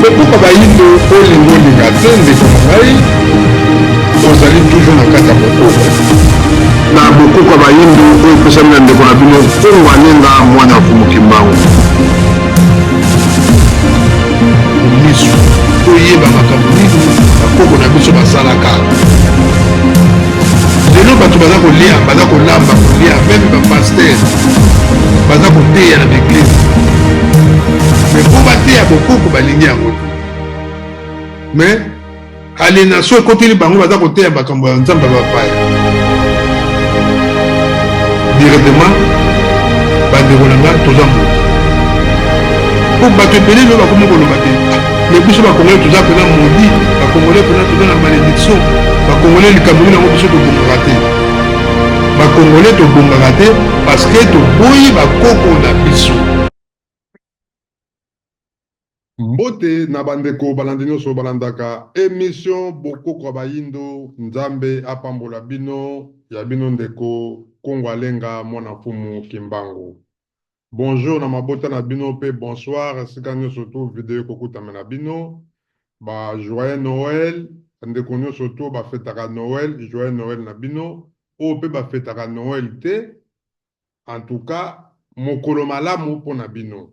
Kokufa bayindo olinga olinga te ndeko na ngai ozali toujours na kati ya bokoko. Na bokoko ya bayindo oyo epesami na ndeko na bino Kongo Alenga mwana ya Mfumu Kimbangu. Misu toyeba makambo nini bakoko na biso basalaka. Lelo bato baza kolia, baza kolamba, kolia meme ba pasteur baza koteya na baeglise mais mpo bateya bokoko balingi yango te mais alienation ekoteli bango baza koteya makambo ya nzambe ya bapaya directement. Bandeko na nga, toza moto mpo bato ebele lelo bakomi koloba te, mais biso bakongolais toza mpena maudit, bakongolais mpena toza na malédiction, bakongolais likambo nini yango biso tobongaka te. Bakongolais tobongaka te parce que toboyi bakoko na biso. Mbote na bandeko balandi nyonso balandaka emission Bokoko ya Bayindo, Nzambe apambola bino, ya bino ndeko Kongo Alenga mwana Mfumu Kimbangu. Bonjour na mabota na bino pe bonsoir esika nyonso tu video ekokutama na bino. Ba joyeux Noël, bandeko nyonso tu bafetaka Noël, joyeux Noël na bino. Oyo pe bafetaka Noël te, en tout cas mokolo malamu mpo na bino.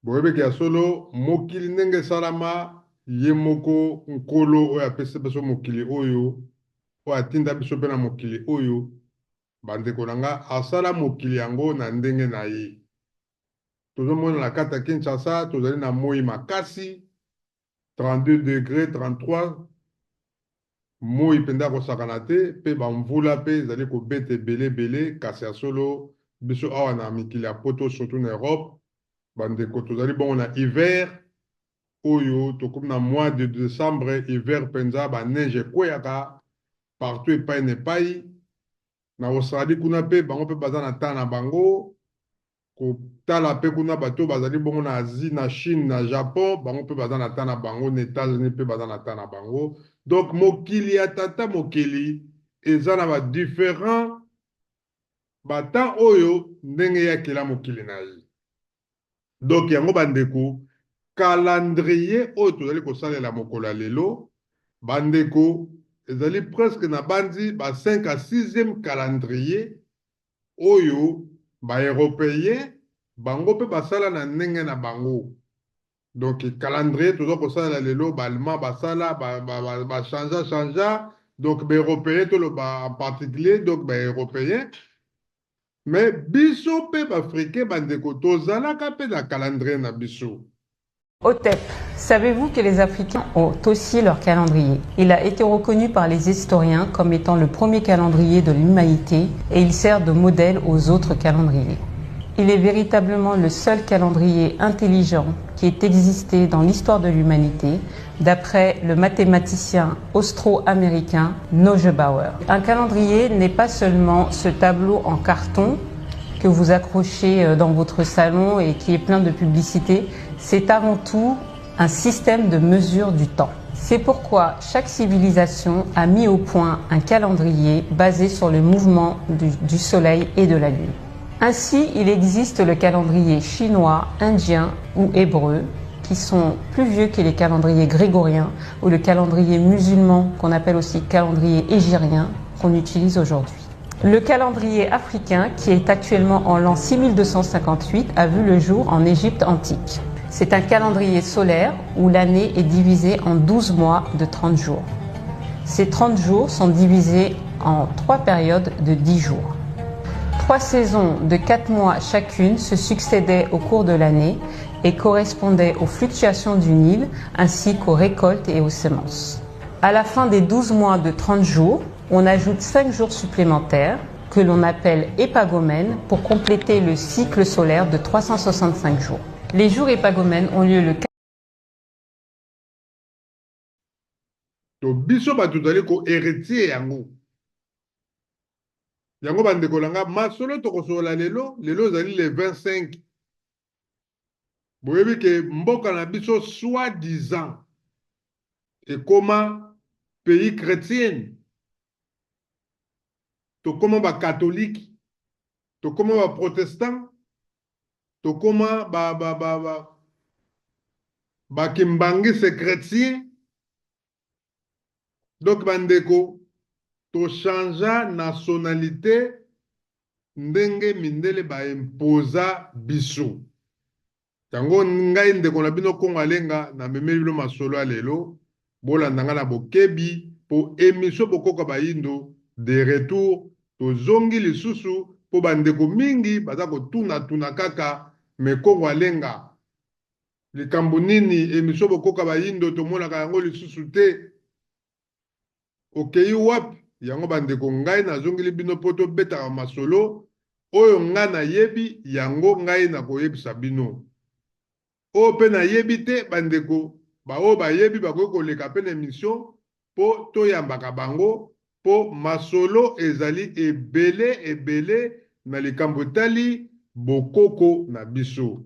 Boyebi ke ya solo mokili ndenge esalama, ye moko Nkolo oyo apesi biso mokili oyo, oyo atinda biso pe na mokili oyo, bandeko na nga, asala mokili yango na ndenge na ye. Tozomona na kati ya Kinshasa tozali na moyi makasi, 32 degre, 33, moyi mpenza kosakana te, pe ba mvula pe ezali kobeta ebele ebele. Kasi ya solo biso awa na mikili ya poto, surtout na Europe, bandeko, tozali bongo na hiver oyo tokomi na mois de décembre, hiver mpenza, ba neige ekweyaka partout epai na epai. Na Australie kuna mpe bango mpe baza na temps na bango kotala mpe kuna bato bazali bongo na Asie, na Chine, na Japon, bango mpe baza na temps na bango, na États-Unis mpe baza na temps na bango. Donc mokili ya tata mokili eza na ba différents ba temps oyo ndenge ye akela mokili na ye. Donc yango bandeko, calendrier oyo tozali kosalela mokolo ya lelo, bandeko, ezali presque na banzi ba 5 à 6e calendrier oyo ba européens bango mpe basala na ndenge na bango. Donc calendrier toza kosalela lelo, ba allemand basala ba, ba, ba, ba changea changea. Donc ba européens toloba en particulier, donc ba européens. Mais biso mpe baafricain, bandeko, tozalaka mpe na calendrier na biso. OTEP, savez-vous que les Africains ont aussi leur calendrier? Il a été reconnu par les historiens comme étant le premier calendrier de l'humanité et il sert de modèle aux autres calendriers. Il est véritablement le seul calendrier intelligent qui ait existé dans l'histoire de l'humanité, d'après le mathématicien austro-américain Neugebauer. Un calendrier n'est pas seulement ce tableau en carton que vous accrochez dans votre salon et qui est plein de publicités, c'est avant tout un système de mesure du temps. C'est pourquoi chaque civilisation a mis au point un calendrier basé sur le mouvement du soleil et de la lune. Ainsi, il existe le calendrier chinois, indien ou hébreu, qui sont plus vieux que les calendriers grégoriens ou le calendrier musulman qu'on appelle aussi calendrier hégirien qu'on utilise aujourd'hui. Le calendrier africain, qui est actuellement en l'an 6258, a vu le jour en Égypte antique. C'est un calendrier solaire où l'année est divisée en 12 mois de 30 jours. Ces 30 jours sont divisés en 3 périodes de 10 jours. 3 saisons de 4 mois chacune se succédaient au cours de l'année et correspondaient aux fluctuations du Nil ainsi qu'aux récoltes et aux semences. À la fin des 12 mois de 30 jours, on ajoute 5 jours supplémentaires que l'on appelle épagomènes pour compléter le cycle solaire de 365 jours. Les jours épagomènes ont lieu le To biso bato tozali ko héritier yango. Yango bandeko na nga, masolo tokosolola lelo, lelo ezali le 25. Boyebi ke mboka na biso soi-disant ekoma pays chrétienne. Tokoma ba catholique, tokoma ba protestant, tokoma ba ba ba ba. Ba kimbanguiste chretien donc ba ndeko to changea nationalite ndenge mindele ba imposa biso. Yango ngai ndeko na bino Kongo Alenga na memeli bino masolo ya lelo, bolanda ngai na bokebi po emission Bokoko ya Bayindo de retour, tozongi lisusu po ba ndeko mingi baza kotuna tuna kaka mais Kongo Alenga likambo nini emission Bokoko ya Bayindo tomonaka yango lisusu te? Okeyi wapi? Yango ba ndeko ngai nazongeli bino po tobetaka masolo oyo ngai nayebi yango ngai nakoyebisa bino. Oyo pe nayebi te ba ndeko ba oyo bayebi bakoki koleka pe na emission po toyambaka bango po masolo ezali ebele ebele na likambo etali bokoko na biso.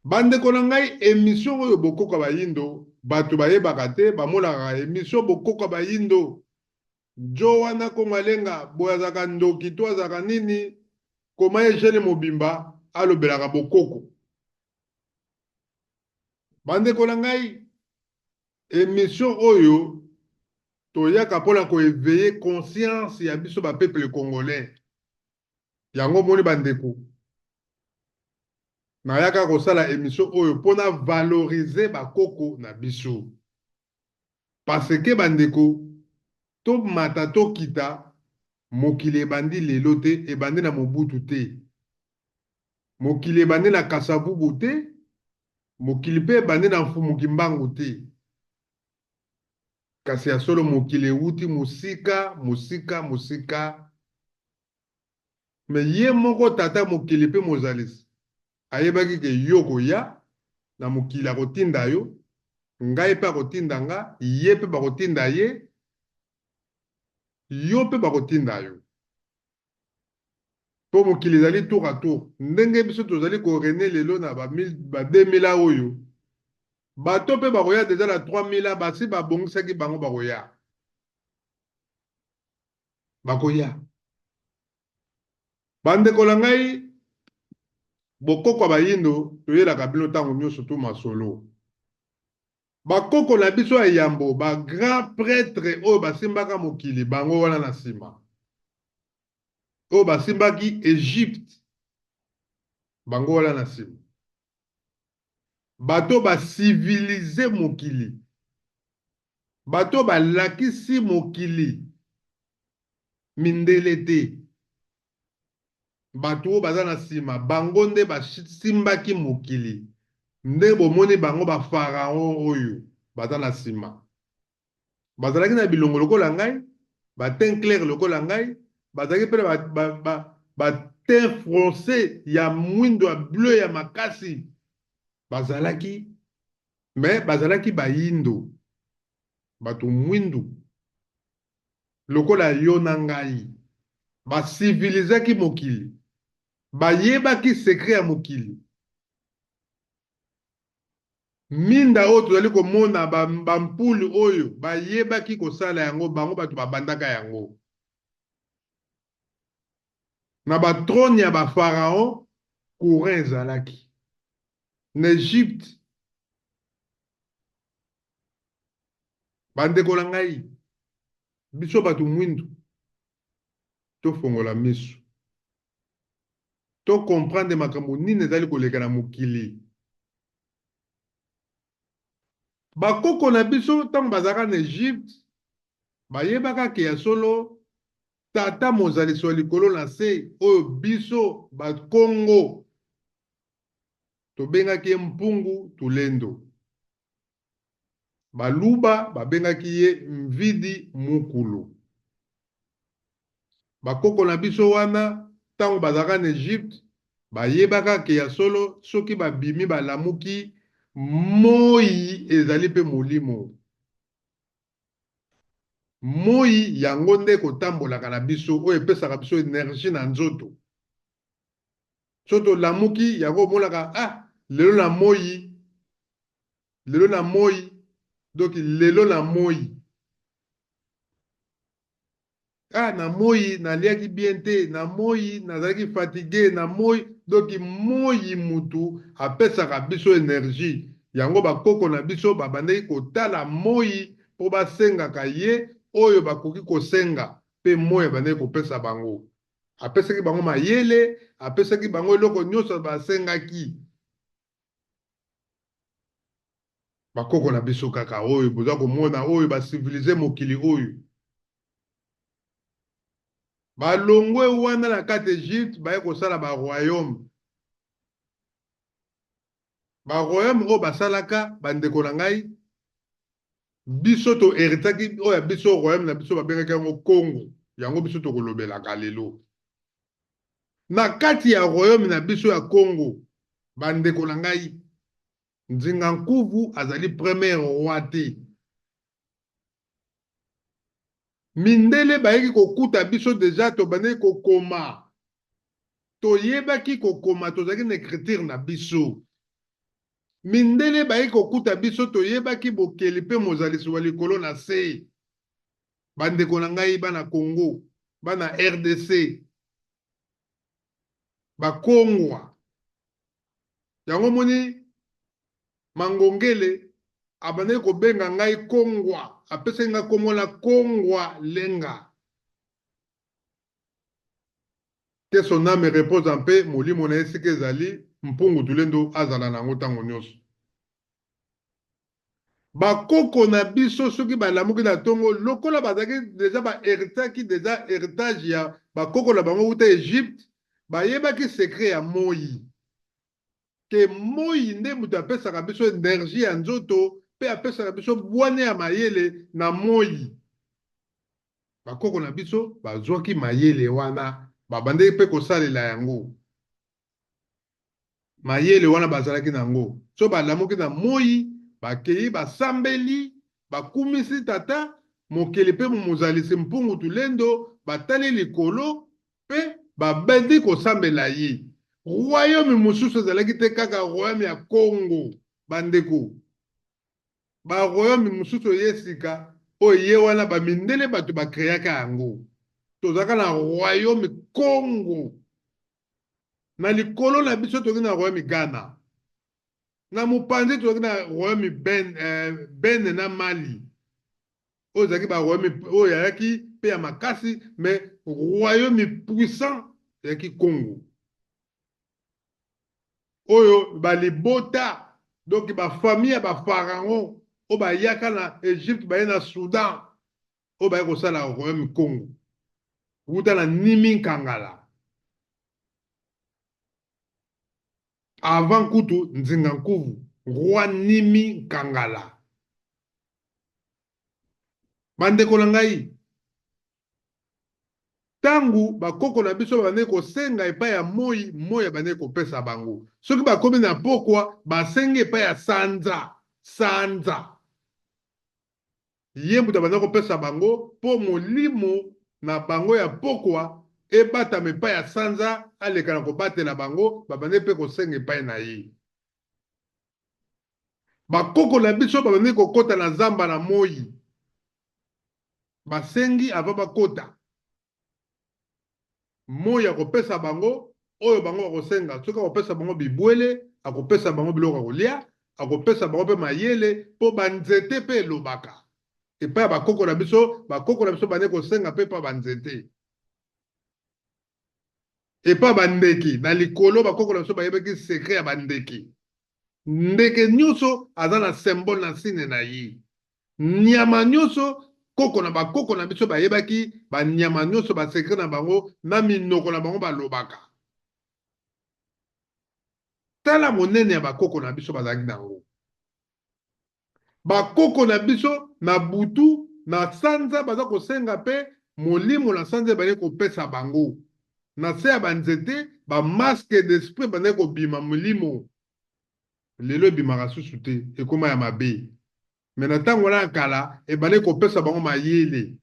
Ba ndeko na ngai emission oyo bokoko ya bayindo batu bayebaka te bamonaka emission bokoko ya bayindo djo wana kongo alenga boye azalaka ndoki to azalaka nini koma ye jeune mobimba alobelaka bokoko ba ndeko na ngai emission oyo toyaka pona ko eveiller conscience ya biso ba peuple congolais Yango omoni ba ndeko, nayaka kosala emission oyo po na valoriser ba koko na biso. Parce que ba ndeko, tomata tokita, mokili ebandi lelo te, ebandi na Mobutu te. Mokili ebandi na Kasavubu te, mokili pe ebandi na Mfumu Kimbangu te. Kasi ya solo mokili ewuti mosika, mosika, mosika. Mais ye moko Tata mokeli pe mozalisi ayebaki ke yo okoya na mokili akotinda yo, ngai pe akotinda nga, ye pe bakotinda ye, yo pe bakotinda yo. Po mokili ezali tour à tour. Ndenge biso tozali ko regner lelo na ba 2000 ans oyo, bato pe bakoya dejà na 3000 ans basi babongisaki bango bakoya. Bakoya. Ba ndeko na ngai, bokoko ya bayindo toyelaka bino tango nionso tu masolo. Ba koko na biso ya yambo, ba grand pretre oyo basimbaka mokili, bango wana na sima. Oyo basimbaki Egypte, bango wana na sima. Bato oyo ba civiliser mokili, bato oyo balakisi mokili mindele te. Bato oyo baza na sima, bango nde basimbaki mokili. Nde bomoni bango ba pharaon oyo baza na sima. Bazalaki na bilongo lokola ngai, ba teint clair lokola ngai, bazalaki pe na ba teint fronce ya mwindo ya bleu ya makasi. Bazalaki, mais bazalaki bayindo, bato mwindu lokola yo na ngai. Ba civilisaki mokili, bayebaki secret ya mokili. Minda oyo tozali komona, ba ba-mpule oyo, bayebaki kosala yango, bango bato babandaka yango. Na ba trone ya ba pharaon, courant ezalaki. Na Egypte. Bandeko na ngai, biso bato mwindu, tofongola miso. To comprendre makambo nini ezali koleka na mokili. Bakoko na biso ntango bazalaka na Egypte, bayebaka ke ya solo Tata mozalisi wa likolo na se oyo biso bakongo tobengaki ye Mpungu Tulendo. Baluba babengaki ye Mvidi Mukulu. Bakoko na biso wana tango bazalaka na Egypte bayebaka ke ya solo soki babimi balamuki moyi ezali pe molimo. Moyi yango nde ekotambolaka na biso oyo epesaka biso energie na nzoto. Soki tolamuki yango omonaka ah lelo na moyi lelo na moyi donc lelo na moyi ah na moyi naliaki bien te na moyi nazalaki fatigue na moyi donc moyi mutu apesaka biso energie. Yango bakoko na biso babandaki kotala moi mpo basengaka ye oyo bakoki kosenga, mpe moi abandaki kopesa bango. Apesaki bango mayele, apesaki bango eloko nyonso basengaki. Bakoko na biso kaka oyo boza komona oyo ba civiliser mokili oyo. Balongwe wana na kati Egypte baye kosala ba royaume. Ba royaume oyo basalaka bandeko na ngai biso to heritaki oyo ya biso royaume na biso babengaki yango Congo yango biso tokolobelaka lelo. Na kati ya royaume na biso ya Congo bandeko na ngai Nzinga Nkuvu azali premier roi te. Mindele bayaki kokuta biso dejà tobandaki kokoma. Toyebaki kokoma, tozalaki na ecriture na biso. Mindele bayaki kokuta biso toyebaki bokeli mpe mozalisi wa likolo na se. Bandeko na ngai bana Congo, bana rdc, bakongwa. Yango omoni Mangongele abandaki kobenga ngai Kongwa, apesaki ngai kombo na Kongwa Lenga. Que son ame repose en paix, molimo na ye esika ezali, Mpungu Tulendo azala na yango tango nionso. Ba koko na biso soki balamuki na tongo, lokola bazalaki dejà ba heritaki dejà heritage ya ba koko na bango wuta Egypte, bayebaki secret ya moyi. Que moyi nde moto apesaka biso energie ya nzoto pe apesaka biso bwania ya mayele na moyi. Bakoko na biso bazwaki mayele wana, babandaki pe kosalela yango. Mayele wana bazalaki na yango, soki balamuki na moyi, bakeyi basambeli, bakumisi Tata Mokeli pe Mozalisi Mpungu Tulendo, batali likolo pe babandi kosambela ye. Royaume mosusu ezalaki te kaka royaume ya Kongo, bandeko. Ba royaume mosusu eye sika, oyo eye wana ba mindele bato ba creaka yango. Tozalaka na royaume Kongo. Na likolo na biso tozalaki na royaume Ghana. Na mopanzi tozalaki na royaume Ben, eh, Bene na Mali. Oyo ezalaki ba royaume oyo eyaki pe ya makasi, mais royaume puissant eyaki Kongo. Oyo ba libota, donc ba famille ya ba pharaon oyo bayaka na Egypte baye na Soudan, oyo baye kosala royaume Kongo. Wuta na Nimi Nkangala. Avant kutu Nzinga Nkuvu, roi Nimi Nkangala. Bandeko na ngai, tango bakoko na biso babandaki kosenga epai ya moi, moi abandaki kopesa bango. Soki bakomi na pokwa, basengi epai ya sanza, sanza. Ye moto abandaki kopesa bango mpo molimo na bango ya pokwa ebatama epai ya sanza, aleka na kobatela bango, babandaki mpe kosenga epai na ye. Bakoko na biso babandaki kokota na zamba na moi, basengi avant bakota. Moi akopesa bango oyo bango bakosenga. Soki akopesa bango bibwele, akopesa bango biloko ya kolia, akopesa bango mpe mayele, mpo banzete mpe elobaka. Epai ya bakoko na biso, bakoko na biso bandaki kosenga mpe epai ya banzete. Epai ya bandeke, na likolo, bakoko na biso bayebaki secret ya bandeke. Ndeke nioso aza na symbole na signe na ye. Nyama nioso koko na ba koko na biso bayebaki ba nyama nioso ba secret na bango na minoko na bango balobaka. Tala monene ya ba koko na biso bazalaki na yango. Ba koko na biso na butu na sanza baza kosenga pe molimo na sanza ebandaki kopesa bango. Na se ya ba nzete ba masques d'esprit ebandaki kobima molimo. Lelo ebimaka susu te ekoma ya mabe. Mais na tango wana ya kala ebandaki kopesa bango mayele.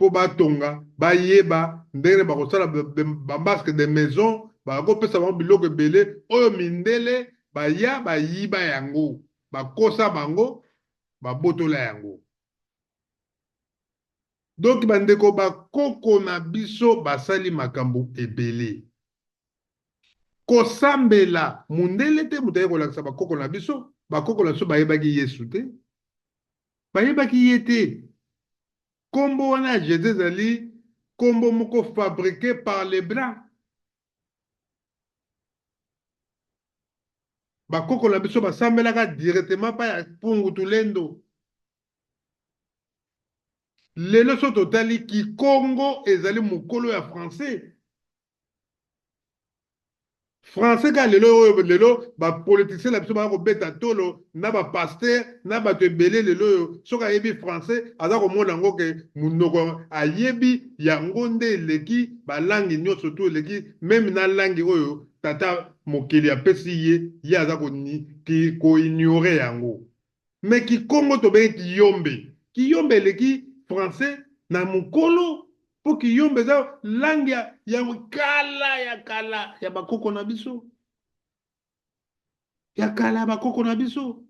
mpo batonga, bayeba ndenge nini bakosala ba masque de maison, bakopesa bango biloko ebele oyo mindele baya bayiba yango, bakosa bango, babotola yango. Donc bandeko, bakoko na biso basali makambo ebele. Kosambela mundele te moto aye kolakisa bakoko na biso. Bakoko na biso bayebaki Yesu te, bayebaki ye te. Kombo wana ya Jesus ezali kombo moko fabrique par les blancs. Bakoko na biso basambelaka directement pa ya Pungu Tulendo. Lelo so totali Kikongo ezali mokolo ya français. Français kaka lelo oyo, lelo ba politiciens na biso baya kobeta tolo na ba pasteur na bato ebele. Lelo oyo soki ayebi français, aza komona yango ke monoko ayebi yango nde eleki balangi nyonso tu, eleki même na langi oyo tata mokili apesi ye. Ye aza koignore yango. Mais Kikongo tobengi Kiyombe. Kiyombe eleki français na mokolo, mpo Kiyombe eza langue ya kala, ya kala ya bakoko na biso, ya kala ya bakoko na biso.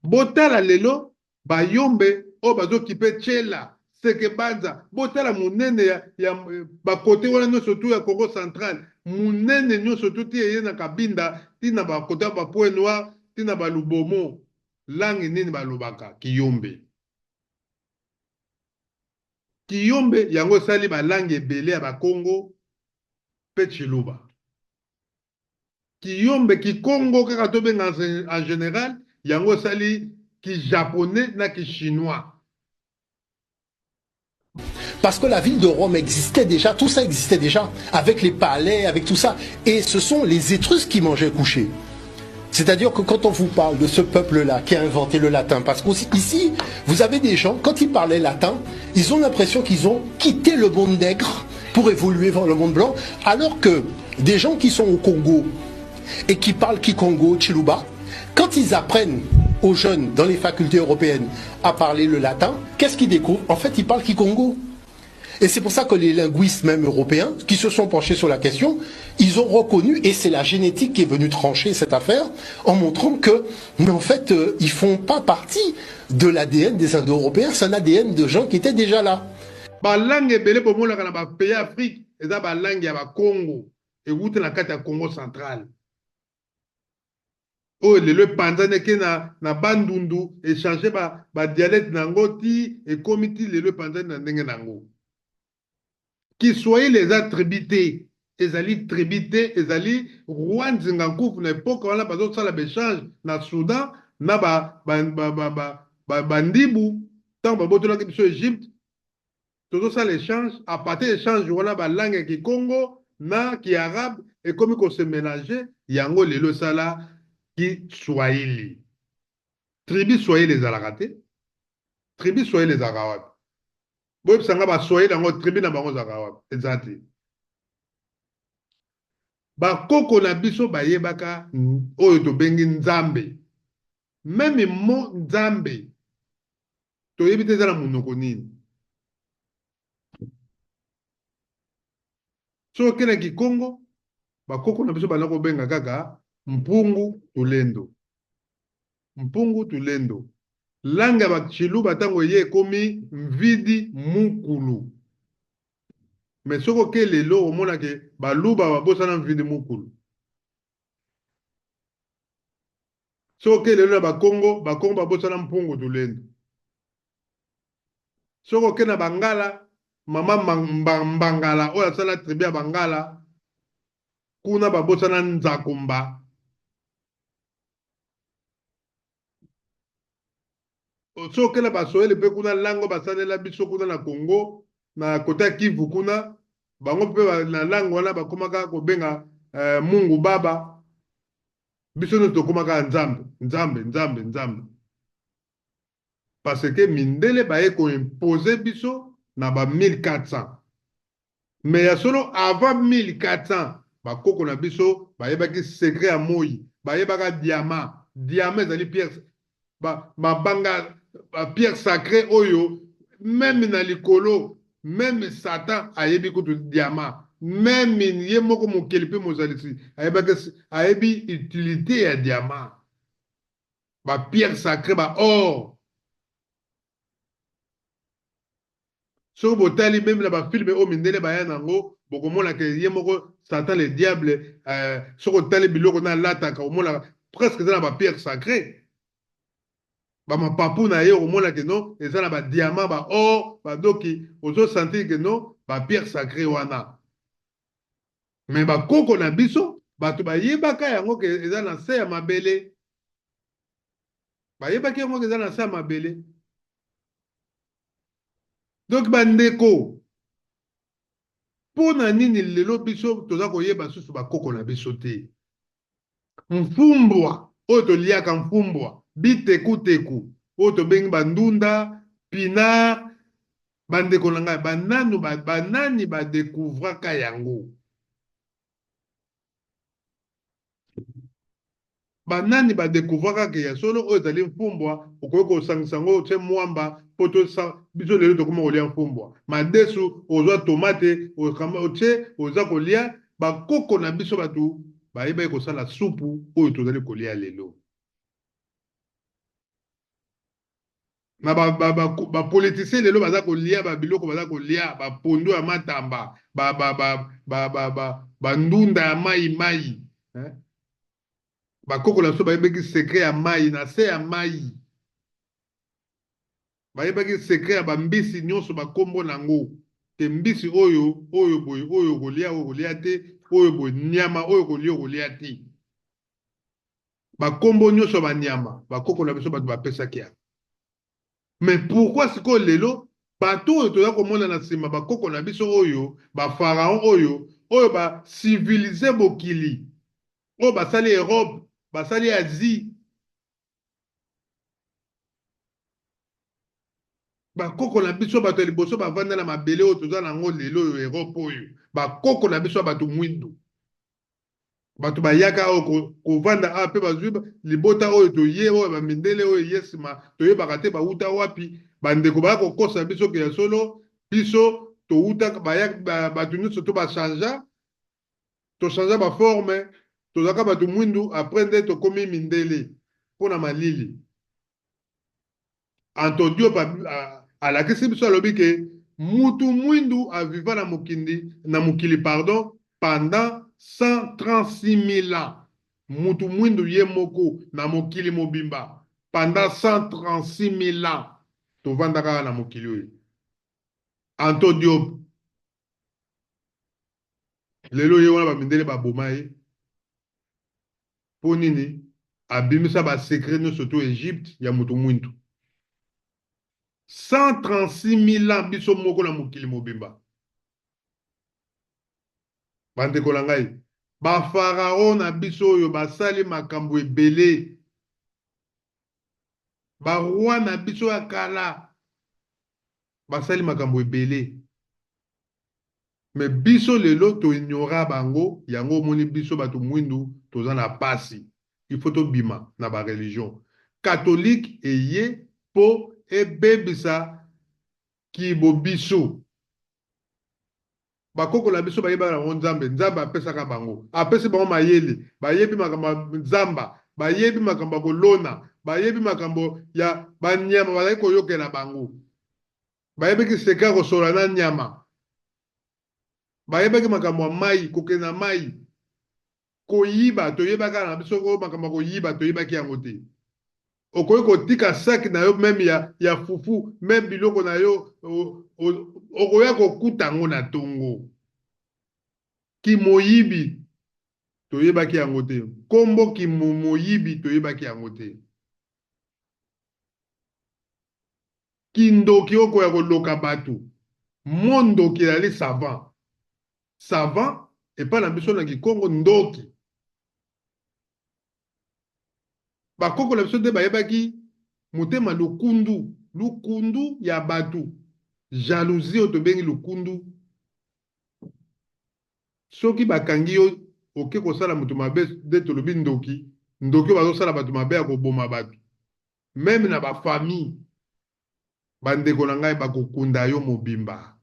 Botala lelo Bayombe oyo bazokipe Tshela, Seke Banza. Botala monene ya bakote wana nyonso tu ya Congo Central, monene nyonso tu ti eye na Kabinda, ntina bakote ya baPoint Noir, ntina baLubomo. Langue nini balobaka? Kiyombe. Kiyombe yango esali balangue ebele ya Bakongo mpe Tshiluba. Kiyombe, Kikongo kaka tobenga en général, yango esali kijaponais na kichinois. Parce que la ville de Rome existait déjà, tout ça existait déjà, avec les palais, avec tout ça. Et ce sont les Étrusques qui mangeaient couchés. C'est-à-dire que quand on vous parle de ce peuple-là qui a inventé le latin, parce qu'ici, vous avez des gens, quand ils parlaient latin, ils ont l'impression qu'ils ont quitté le monde nègre pour évoluer vers le monde blanc, alors que des gens qui sont au Congo et qui parlent Kikongo, Chiluba, quand ils apprennent aux jeunes dans les facultés européennes à parler le latin, qu'est-ce qu'ils découvrent? En fait, ils parlent Kikongo. Et c'est pour ça que les linguistes, même européens, qui se sont penchés sur la question, ils ont reconnu, et c'est la génétique qui est venue trancher cette affaire, en montrant que, mais en fait, ils font pas partie de l'ADN des Indo-Européens, c'est un ADN de gens qui étaient déjà là. Balangue ebele bomonaka na bapays Afrique eza balangue ya Bakongo, ewuti na kati ya Congo Central oyo lelo epanzani, eke na Bandundu, echange badialecte ba na yango ti ekomi ti lelo epanzani na ndenge na yango. Kiswahili eza tribu te, ezali tribu te. Ezali roi Nzinga Nkufu na epoke wana bazosala baéchange na Soudan na Bandibu. Ntango babotolaki biso Egypte, tozosala échange. À partir échange wana, balangue ya Kikongo na kiarabe ekomi kose mélange, yango lelo esala Kiswahili. Tribu swahili ezalaka te. Tribu swahili ezalaka wapi? Boyebisanga, Baswahili yango, tribu na bango ezalaka wapi? Eza te. Bakoko na biso bayebaka oyo tobengi Nzambe. Même mot Nzambe toyebi te eza na monoko nini. Soki okende Kikongo, bakoko na biso banda kobenga kaka Mpungu Tulendo, Mpungu Tulendo. Langue ya Bachiluba ntango eye ekomi Mvidi Mukulu. Mais soki oke lelo, omonake Baluba babosana Mvidi Mukulu. Soki oke lelo na Bakongo, Bakongo babosana Mpungu Tulendo. Soki oke na Bangala, mama Mbangala oyo asala tribu ya Bangala kuna, babosana Nzakumba. Soki oke na Baswahili mpe kuna, lango basalela biso kuna na Congo, na kota Kivu kuna, bango mpe na lango wana bakomaka kobenga Mungu Baba. Biso nyonso tokomaka Nzambe, Nzambe, Nzambe, Nzambe, parce que mindele baye koimpose biso na ba 1400. Mais ya solo, avant 1400, bakoko na biso bayebaki secret ya moi, bayebaka diamant. Diamant ezali pierre, mabanga, ba pierre sacré oyo même na likolo, même Satan ayebi kutu diamant, même ye moko mokeli mpe mozalisi ayebaki, ayebi utilité ya diamant, bapierre sacré, baor. Soki botali même na bafilme oyo mindele baya nango, bokomona ke ye moko Satan le diable, soki otali biloko na alataka, omonaka. presque eza na ba pierre sacrée. Ba mapapu na ye okomona ke non eza na ba diamant, ba or, ba doki, ozo sentir ke non ba pierre sacrée wana. Mais bakoko na biso bato bayebaka yango ke eza na se ya mabele, bayebaki yango ke eza na se ya mabele. Donc bandeko, mpo na nini lelo biso toza koyeba susu bakoko na biso te? Mfumbwa oyo toliaka, mfumbwa bitekuteku oyo tobengi bandunda, pinard, bandeko na ngai, bananu banani badekouvraka yango? Banani badekouvraka ke ya solo oyo ezali mfumbwa? Okoki kosangisa yango, otie mwamba mpo biso lelo tokoma kolia mfumbwa madesu, ozwa tomate otie, oza kolia. Bakoko na biso bato bayebaki kosala supu oyo tozali kolia lelo. Na bapoliticien lelo baza kolia babiloko, baza kolia bapondu ya matamba, bandunda ya mai mai. Bakoko na biso bayebaki secret ya mai na se ya mai, bayebaki secret ya bambisi nyonso, bakombo nango te, mbisi oyo oyo boye, oyo kolia, oyo kolia te, oyo boye, nyama oyo kolia, okolia te. Bakombo nyonso ya banyama, bakoko na biso bato bapesaki yango. Mais pourquoi sikoyo lelo bato oyo toza komona na nsima, bakoko na biso oyo bapharaon oyo bacivilize mokili, oyo basali Europe, basali Asie, bakoko na biso bato ya liboso bavanda na mabele oyo toza nango lelo oyo, Europe oyo, bakoko na biso ya bato mwindu, bato bayaka oyo kovanda awa mpe bazwi libota oyo toye, oyo bamindele oyo eye nsima, toyebaka te bawuta wapi. Bandeko, baya kokosa biso ke ya solo biso towuta, baya bato nyonso to bachangea, tochangea baforme, tozalaka bato mwindu, après nde tokomi mindele mpona malili. Anto Diop alakisi biso, alobi ke mutu mwindu aviva na mokindi, na mokili pardon, pendant 136 000 ans. Mutu mwindu ye moko na mokili mobimba pendant 136 000 ans tovanda kaka na mokili oyo. Anto Diop lelo ye wana, bamindele baboma ye mpo nini? Abimisa basecret nyonso to Egypte ya moto mwindu. 136 000 ans biso moko na mokili mobimba. Bandeko na ngai, bafarao na biso oyo basali makambo ebele, baroi na biso ya kala basali makambo ebele, mais biso lelo toignora bango. Yango omoni biso bato mwindu toza na pasi. Il faut tobima na bareligion catholique eye mpo ebebisa kibobiso. Bakoko na biso bayebaka bango Nzambe. Nzambe apesaka bango, apesi bango mayele, bayebi makambo ya nzamba, bayebi makambo ya kolona, bayebi makambo ya banyama, bazali koyokela bango, bayebaki secret ya kosola na nyama, bayebaki makambo ya mai, kokende na mai, koyiba. Toyebaka na biso ko makambo ya koyiba, toyebaki yango te. Okoki kotika saki na yo même ya fufu, même biloko na yo, okoya kokuta yango na tongo. Kimoyibi toyebaki yango te, nkombo kimoyibi toyebaki yango te. Kindoki, okoya koloka bato, mondoki ezali savant. Savant epai na biso na Kikongo, ndoki. Bakoko na biso nde bayebaki motema lukundu, lukundu ya bato, jalousie oyo tobengi lukundu. Soki bakangi yo, oke kosala moto mabe, nde tolobi ndoki. Ndoki oyo bazosala bato mabe ya koboma bato, même na bafamille, bandeko na ngai, bakokunda yo mobimba,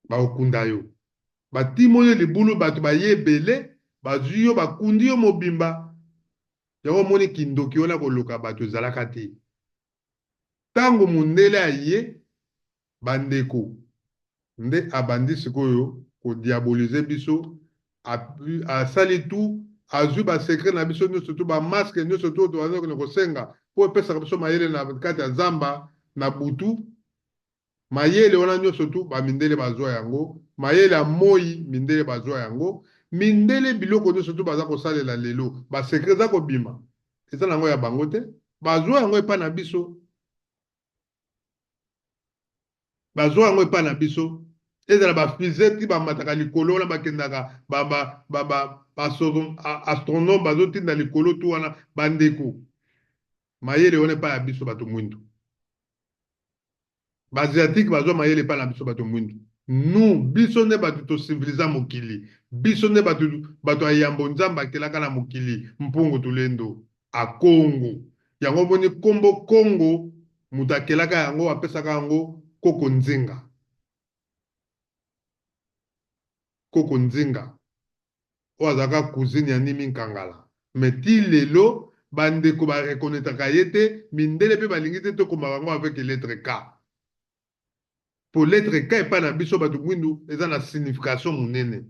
bakokunda yo, batimoli libulu, bato baye ebele, bazwi yo, bakundi yo mobimba. Yango omoni kindoki wana, koluka bato ezalaka te. Ntango mundele aye, bandeko, nde abandi sikoyo kodiabolize biso, asali tout. azwi ba secret na biso nyonso tu, ba masque nyonso tu oyo tobandaki kokende kosenga mpo epesaka biso mayele na kati ya zamba na butu. Mayele wana nyonso tu ba mindele bazwa yango, mayele ya moyi mindele bazwa yango, mindele biloko nyonso tu baza kosalela lelo, ba secret eza kobima, eza nango ya bango te, bazwa yango epai na biso. Bazwa yango epai na biso, ezala ba fusee ti bamataka likolo wana bakendaka ba ba ba ba ba astronome bazotinda likolo tu wana bandeko, mayele wana epai ya biso bato mwindu. Ba asiatique bazwa mayele epai na biso bato mwindu. Nous, biso nde bato to civilisa mokili. Biso nde bato bato ya yambo Nzambe akelaka na mokili Mpungu Tulendo a Kongo. Yango omoni kombo Kongo moto akelaka yango apesaka yango Koko Nzinga. Koko Nzinga. Oyo azalaka cousine ya Nimi Nkangala mais ti lelo ba ndeko ba reconnaitraka ye te, mindele pe balingi te tokoma bango avec lettre K. Po lettre K epai na biso batu mwindu eza na signification munene.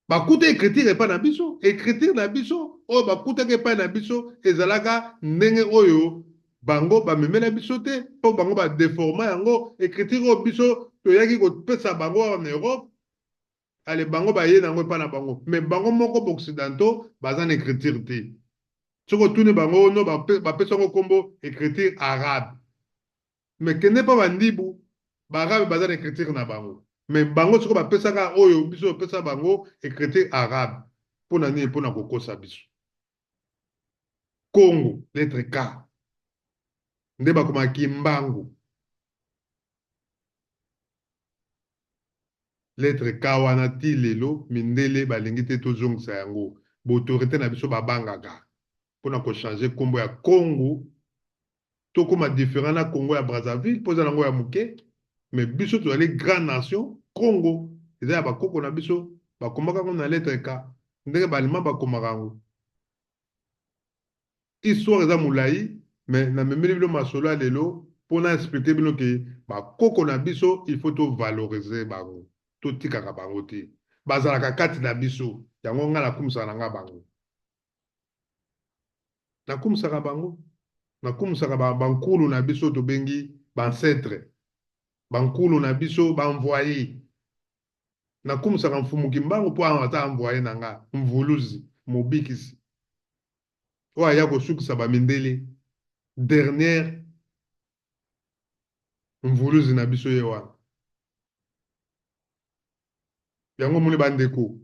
Bakuta ecriture epai na biso, ecriture na biso oyo bakutaka epai na biso ezalaka ndenge oyo bango bamemela biso te, po bango ba deforma yango. Ecriture oyo biso toyaki kopesa bango awa na Europe, Ale bango baye nango epa na bango mais bango moko ba occidentaux baza na ecriture te soki otuni bango no bapesa yango kombo ecriture arabe mais kende pa ba ndibu ba arabe baza na ecriture na bango mais bango sikoyo bapesaka oyo biso topesa bango ecriture arabe pona nini pona kokosa biso Congo lettre K nde bakoma kimbangu. Lettre K wana ti lelo mindele balingi te tozongisa yango. Ba autorites na biso babangaka pona ko changer kombo ya Congo tokoma different na Congo ya Brazzaville po eza nango ya muke mais biso tozali grand nation Congo eza ya ba koko na biso bakomaka yango na lettre K ndenge ba allemand bakomaka yango. Histoire eza mulayi mais na memeli bino masolo ya lelo po na expliquer bino ke ba koko na biso il faut to valoriser bango, to tikaka bango te. Bazalaka kati na biso, yango nga na kumisaka na nga bango. Na kumisaka bango, na kumisaka ba ba nkulu na biso tobengi ba ancetres, ba nkulu na biso ba envoyer. Na kumisaka Mfumu Kimbangu po aza envoyer na nga, mvuluzi, mobikisi. Oyo aya kosukisa ba mindele dernière mvuluzi na biso ye wana. Yango omoni ba ndeko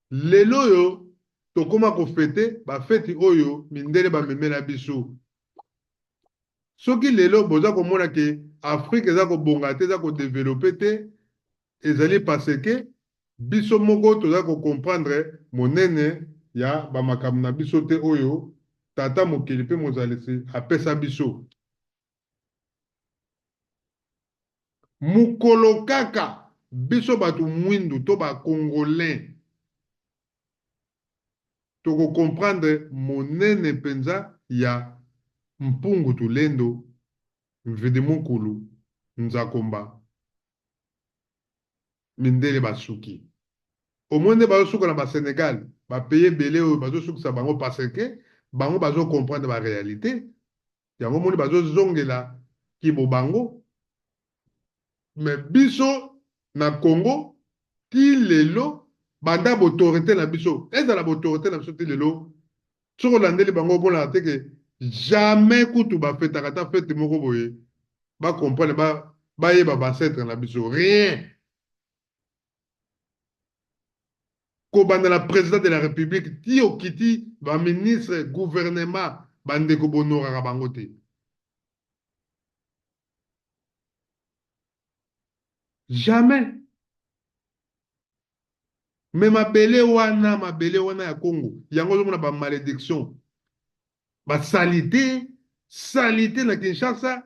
lelo oyo tokoma ko fete ba feti oyo mindele ba memela biso. Soki lelo boza komona ke Afrique eza kobonga te, eza ko developper te, Ezali parce que biso moko toza ko comprendre monene ya ba makambo na biso te oyo Tata Mokeli pe Mozalisi apesa biso. Mokolo kaka biso batu mwindu to ba Congolais toko comprendre monene penza ya Mpungu Tulendo, Mvidi Mukulu, Nzakomba, Mindele basuki. Omoni nde bazo suka na ba Senegal, ba pays ebele oyo bazo sukisa bango parce que bango bazo comprendre ba realite. Yango omoni bazo zongela kibo bango. Mais biso na Congo ti lelo banda b'autorite na biso, ezala b'autorite na biso ti lelo soki olandeli bango omonaka te ke jamais kutu ba fetaka ata fete moko boye ba comprendre ba bayeba ba ancêtre na biso rien kobanda na président de la république ti okiti ba ministre gouvernement bandeko bonoraka bango te jamais. Mais mabele wana, mabele wana ya Congo, yango ozomona ba malediction, ba salite, salite na Kinshasa,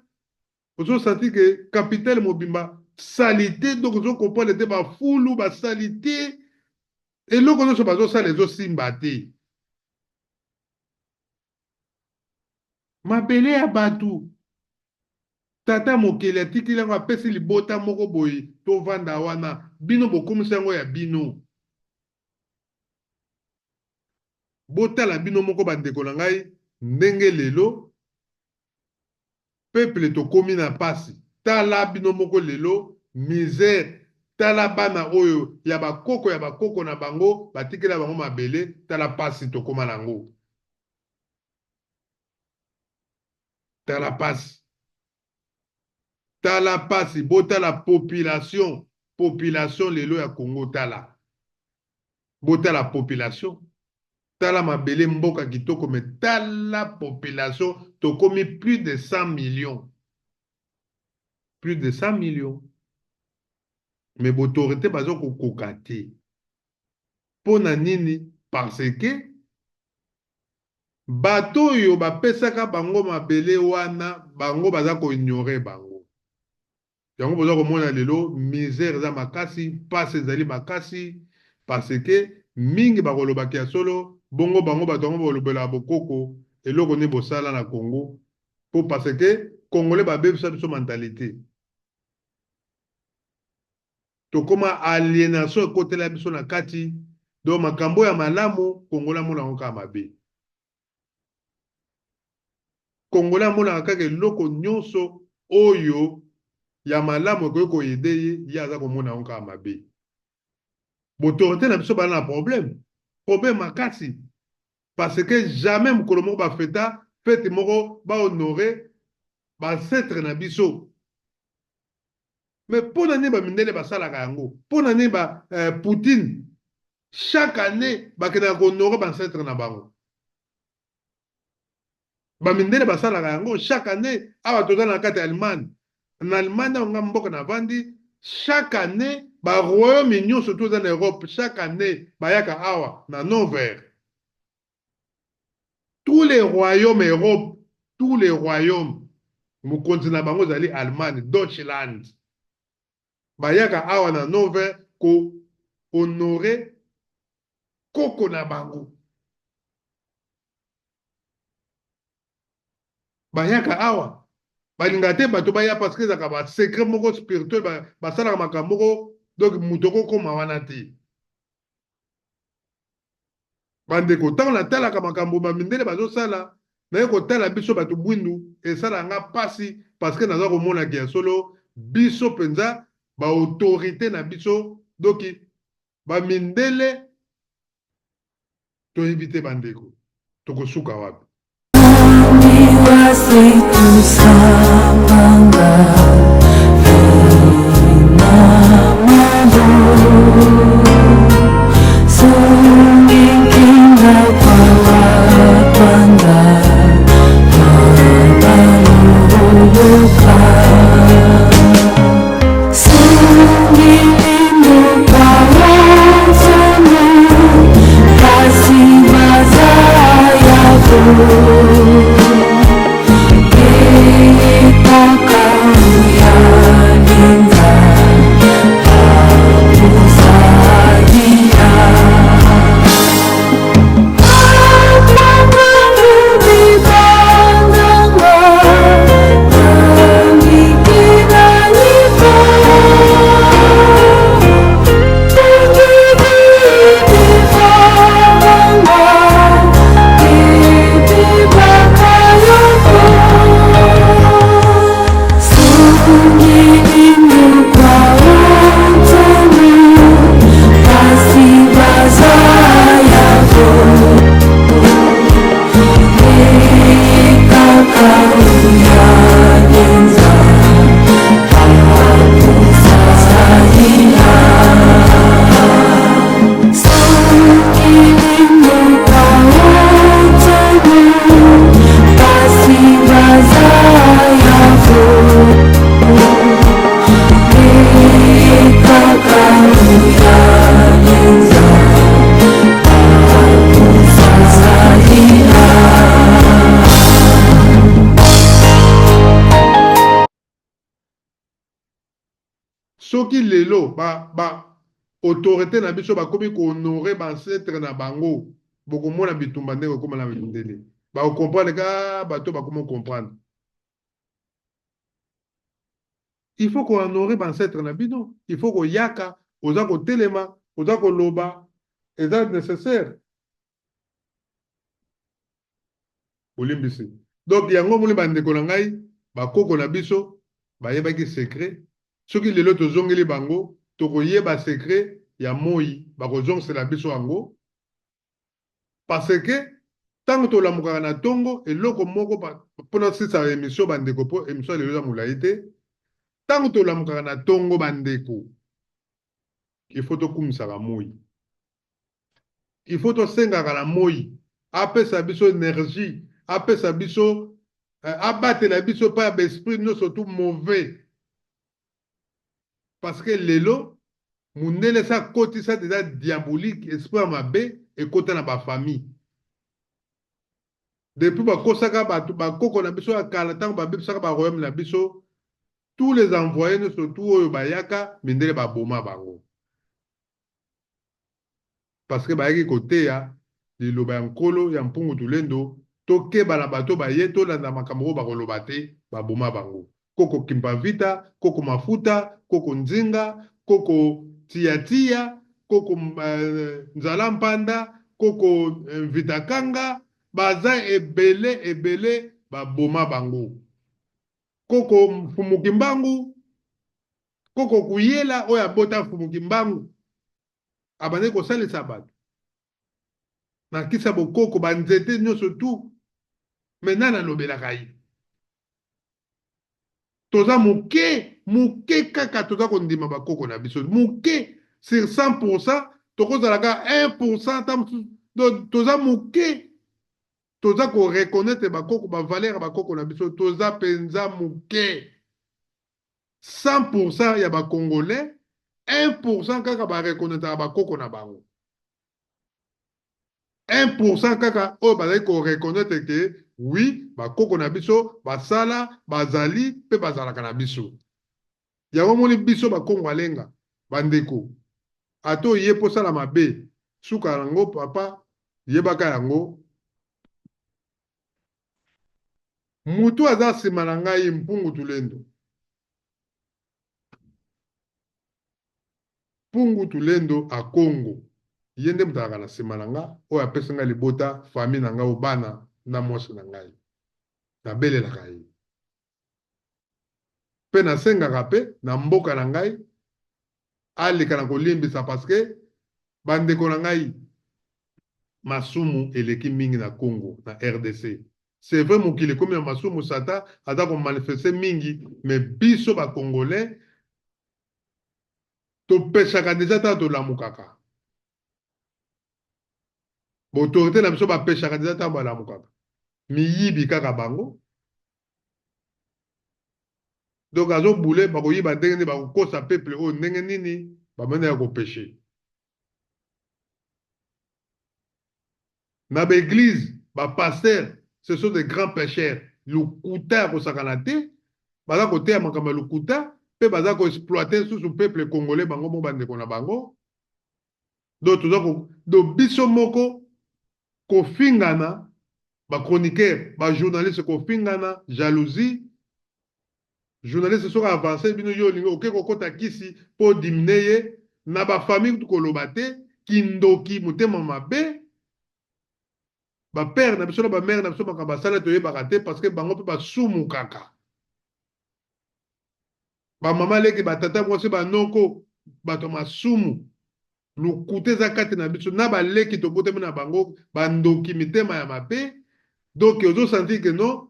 ozo sentir que capitale mobimba salite, donc ozo comprendre te ba fulu, ba salite, eloko nyonso bazosala ezosimba te. Mabele ya batu tata mokeli atikeli yango apesi libota moko boye tovanda wana bino bokomisi yango ya bino. Botala bino moko bandeko na ngai ndenge lelo peuple tokomi na pasi. Tala bino moko lelo misère, tala bana oyo ya bakoko ya bakoko na bango batikela bango mabele, tala pasi tokoma na yango. Tala pasi. Tala pasi, botala population, population lelo ya Congo tala. Botala population, tala mabele mboka kitoko mais tala population tokomi plus de 100 millions. Plus de 100 millions. Mais b'autorite bazo kokoka te. Pona nini? Parce que bato oyo bapesaka bango mabele wana bango baza ko ignorer bango. Yango boza komona lelo misère eza makasi, pasi ezali makasi parce que mingi bakolobaka ya solo bongo bango bato yango bolobelaka bokoko eloko nini bosala na Congo po parce que congolais babebisa biso mentalite. Tokoma alienation ekotela biso na kati donc makambo ya malamu congolais amona yango kaka mabe. Congolais amonaka kaka eloko nyonso oyo ya malamu ekoki ko aider ye, ye aza komona yango kaka mabe. B'autorite na biso baza na problème, problème makasi parce que jamais mokolo moko ba feta fete moko ba honorer ba ancetres na biso. Mais pona nini ba mindele basalaka yango? Pona nini ba Poutine chaque annee bakendaka ko honorer ba ancetres na bango? Ba mindele basalaka yango chaque annee. Awa toza na kati ya Allemagne, na Allemagne awa nga mboka navandi, chaque annee ba royaume nyonso tout eza na Europe, chaque annee bayaka awa na Hannover. Tous les royaumes Europe, tous les royaumes, mokonzi na bango ezali Allemagne, Deutschland. Bayaka awa na Hannover ko honorer koko na bango. Bayaka awa balingaka te bato baya parce que ezalaka ba secret moko spirituel, basalaka makambo moko donc moto okokoma wana te. Bandeko, ntango natalaka makambo ba mindele bazosala, naye kotala biso bato mwindu, esalaka nga pasi parce que naza komona ke ya solo biso penza ba autorite na biso donc ba mindele toyebi te bandeko tokosuka wapi. Soki lelo ba ba autorite na biso bakomi ko honorer ba ancetres na bango, bokomona bitumba ndenge ekoma na mindele. Bako comprendre que ah bato bakomi ko comprendre. Il faut ko honorer ba ancetres na bino, il faut koyaka, oza kotelema, oza koloba, eza necessaire. Bolimbisi. Donc yango omoni bandeko na ngai, bakoko na biso bayebaki secret. Soki lelo tozongeli bango, tokoyeba secret ya moyi, bakozongisela biso yango. Parce que tango tolamukaka na tongo, eloko moko mpo nasilisa emission bandeko, mpo emission ya lelo eza molayi te. Tango tolamukaka na tongo bandeko, il faut tokumisaka moyi. Il faut tosengaka na moyi apesa biso energie, apesa biso eh, abatela biso epai ya baesprit nyonso tout mauvais. Parce que lelo mundele esi akotisa deja diabolique, esprit ya mabe ekota na ba famille. Depuis bakosaka bato bakoko na biso ya kala, ntango babebisaka ba royaume na biso, tous les envoyés nyonso tout oyo bayaka, mindele baboma bango. Parce que bayaki koteya liloba ya Nkolo ya Mpungu Tulendo, tokeba na bato baye, tolanda makambo oyo bakoloba te, baboma bango. Koko Kimpa Vita, koko Mafuta, koko Nzinga, koko Tia Tia, koko Nzala Mpanda, koko Mvita Kanga, baza ebele ebele baboma bango. Koko Mfumu Kimbangu, Koko Kuyela oyo abota Mfumu Kimbangu abandaki kosalisa bato na kisa bokoko ba nzete nyonso tout, mais nani alobelaka ye? Toza moke moke kaka toza kondima bakoko na biso moke sur 100%, tokozala kaka 1% ata mosusu, donc toza moke toza ko reconnaître bakoko, ba valeur ya bakoko na biso toza penza moke. 100% ya ba congolais, 1% kaka ba reconnaîtraka ba koko na bango. 1% kaka oyo bazali ko reconnaître que oui, ba koko na biso basala, bazali pe bazalaka na biso. Yango omoni biso ba Kongo Alenga, ba ndeko, ata oye po osala mabe, suka nango papa, yebaka yango. Mutu aza sima na ngai Mpungu Tulendo. Mpungu Tulendo Akongo. Ye nde moto azalaka na sima na nga, oyo apesi ngai libota, famille na ngai, oyo bana na mwasi na ngai. Nabelelaka ye. Pe nasengaka pe na mboka na ngai aleka na kolimbisa parce que ba ndeko na ngai masumu eleki mingi na Congo, na rdc. C'est vrai mokili ekomi na masumu, Satan aza ko manifester mingi, mais biso ba congolais topeshaka dejà tango tolamukaka. Ba autorites na biso bapeshaka dejà tango balamukaka. Miyibi kaka bango. Donc azo boule bakoyiba ndenge nini, bakokosa peuple oyo ndenge nini, bamani ya kopeshe. Na ba eglise, ba pasteurs, ce sont des grands pecheurs. Lokuta ya kosakana te, baza koteya makambo ya lokuta pe baza ko exploiter lisusu peuple congolais bango moko bandeko na bango. Donc toza ko donc biso moko kofingana ba chroniqueurs, ba journalistes kofingana, jalousie. Journaliste soki avance bino yo olingi oke kokota kisi po diminuer ye, na ba famille kutu koloba te, kindoki, motema mabe. Ba père na biso na ba mère na biso makambo basala toyebaka te parce que bango pe basumukaka. Ba mama leki, ba tata mwasi, ba noko, bato ya masumu. Lokuta eza kati na biso na ba leki tobotami na bango, ba ndoki, mitema ya mabe. Donc ozo sentir que non,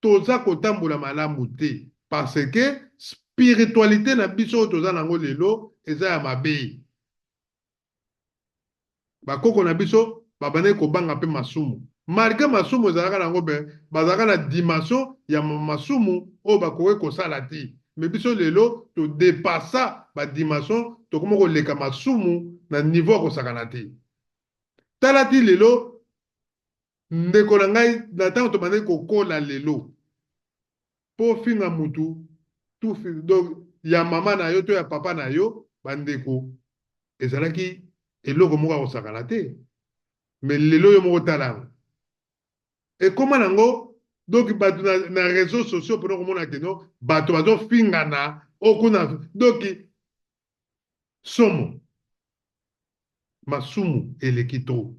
toza kotambola malamu te parce que spiritualite na biso oyo toza nango lelo eza ya mabe. Ba koko na biso babandaki kobanga pe masumu. Malgre masumu ezalaka nango mais bazalaka na dimension ya masumu oyo bakoki kosala te. Mais biso lelo to depassa ba dimension, tokoma koleka masumu na niveau ya kosakana te. Tala ti lelo ndeko na ngai, na tango tobandaki kokola lelo po ofinga mutu tufi donc ya mama na yo to ya papa na yo, ba ndeko ezalaki eloko moko ya kosakana te. Mais lelo yo moko tala yango ekoma nango donc bato na réseaux sociaux mpona komona ke no bato bazofingana okuna donc somo masumu eleki trop.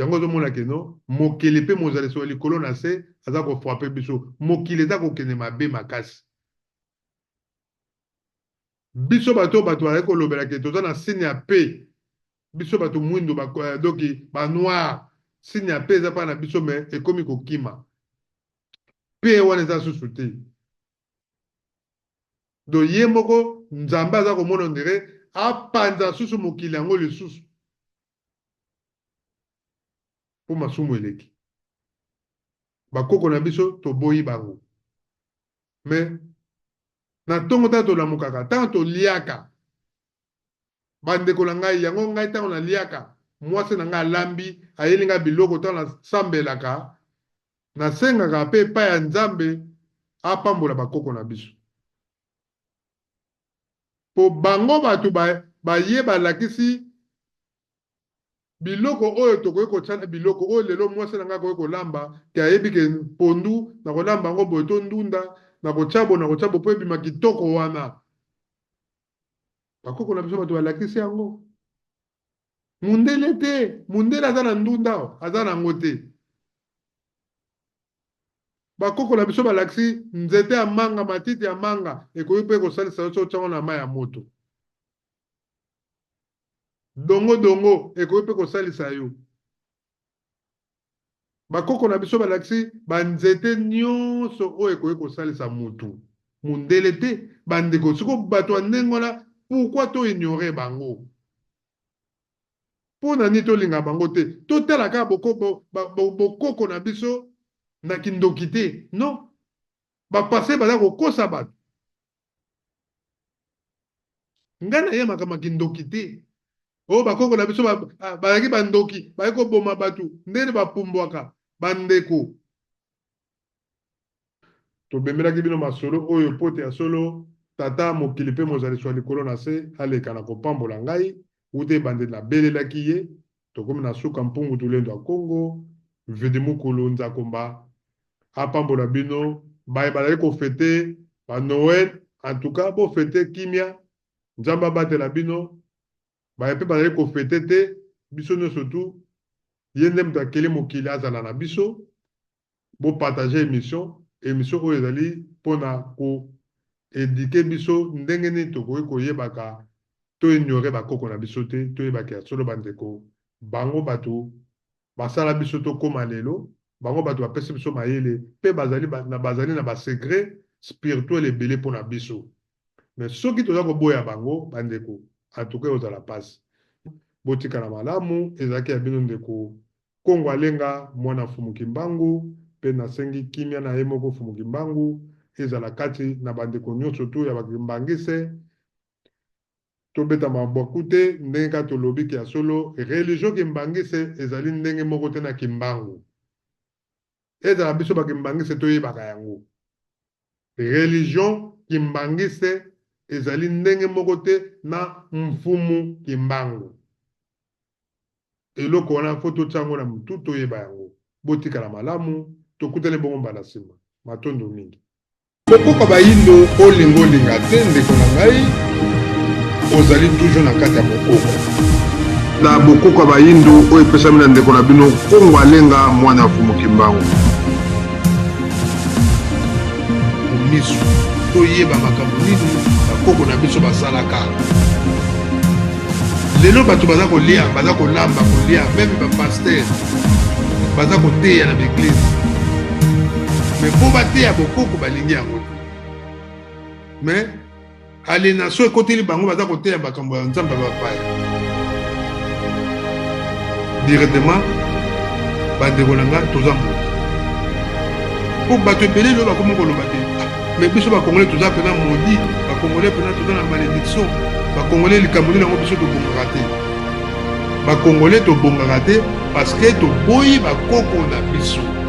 Yango ozomona ke no mokili mpe mozalisi wa likolo na se aza ko frapper biso. Mokili eza kokende mabe makasi. Biso bato oyo bato bazali kolobela ke toza na signe ya paix, biso bato mwindu ba, eh, donc ba noir, signe ya paix eza pa na biso mais ekomi kokima. Paix wana eza susu te. Donc ye moko Nzambe aza komona on dirait apanza susu mokili yango lisusu mpo masumu eleki. Bakoko na biso toboyi bango. Mais na ntongo ntango tolamukaka, ntango toliaka, bandeko na ngai, yango ngai ntango naliaka, mwasi na ngai alambi, ayeli ngai biloko, ntango nasambelaka, nasengaka mpe epai ya Nzambe apambola bakoko na biso. Mpo bango bato baye balakisi Biloko oyo tokoki kotya na biloko oyo lelo mwasi na ngai akoki kolamba te, ayebi ke pondu nakolamba yango boye to ndunda nakotya boye nakotya boye mpo ebima kitoko wana. Bakoko na biso bato balakisi yango. Mundele te, mundele aza na ndunda aza na yango te. Bakoko na biso balakisi nzete ya manga, matiti ya manga ekoki mpe kosalisa yo soki otya yango na mai ya moto. Dongo dongo ekoki mpe kosalisa yo. Bakoko na biso balakisi ba nzete nionso oyo ekoki kosalisa mutu. Mundele te. Bandeko, sikoyo bato ya ndenge wana pourquoi to ignorer bango? Mpo na nini tolinga bango te? Totala kaka bokoko na biso na kindoki te. Non. Ba pasteurs baza kokosa bato. Nga na ye makambo ya kindoki te. Oyo bakoko na biso bazalaki bandoki, baye koboma bato ndenge bapumbwaka bandeko. Tobemelaki bino masolo oyo mpo te ya solo Tata mokili mpe mozalisi wa likolo na se aleka na kopambola ngai wuta ebandeli nabelelaki ye. Tokomi na suka Mpungu Tulendo ya Kongo, Mvidi Mukulu Nzakomba apambola bino baye bazali ko fete ba Noël en tout cas bo fete kimia Nzambe abatela bino baye pe bazali ko fete te biso nionso tout ye nde moto akeli mokili azala na biso bo partager emission emission oyo ezali pona ko eduquer biso ndenge nini tokoki koyebaka to ignorer ba koko na biso te toyebaka ya solo ba ndeko bango batu basala biso tokoma lelo bango batu bapesi biso mayele pe bazali na bazali na ba secret spirituel ebele pona biso mais soki toza koboya bango ba ndeko en tout cas ekozala pasi botikala malamu ezalaki ya bino ndeko Kongo Alenga mwana Mfumu Kimbangu pe nasengi kimia na ye moko Mfumu Kimbangu ezala kati na ba ndeko nionso tout ya ba Kimbanguiste Tobeta mabaku te ndenge kaka tolobi ke ya solo religion kimbanguiste ezali ndenge moko te na kimbangu. Ezala biso ba kimbanguiste toyebaka yango. Religion kimbanguiste ezali ndenge moko te na mfumu kimbangu. Eloko wana faut totia yango na mutu toyeba yango. Botikala malamu, tokutani bongo mbala sima. Matondo mingi. Bokoko bayindo olinga olinga te ndeko na ngai ozali toujours na kati ya bokoko. Na bokoko ya bayindo oyo epesami na ndeko na bino Kongo Alenga mwana ya Mfumu Kimbangu. Misu toyeba makambo nini bakoko na biso basalaka. Lelo bato baza kolia, baza kolamba, kolia meme ba pasteurs baza koteya na ba eglise mais mpo bateya bokoko balingi yango te mais alienation ekoteli bango baza koteya makambo ya nzambe ya bapaya directement bandeko na nga toza moto mpo bato ebele lelo bakomi koloba te ah, mais biso bakongole toza mpena modi bakongole mpena toza na malédiction bakongole likambo nini yango biso tobongaka te bakongole tobongaka te parce que toboyi bakoko na biso.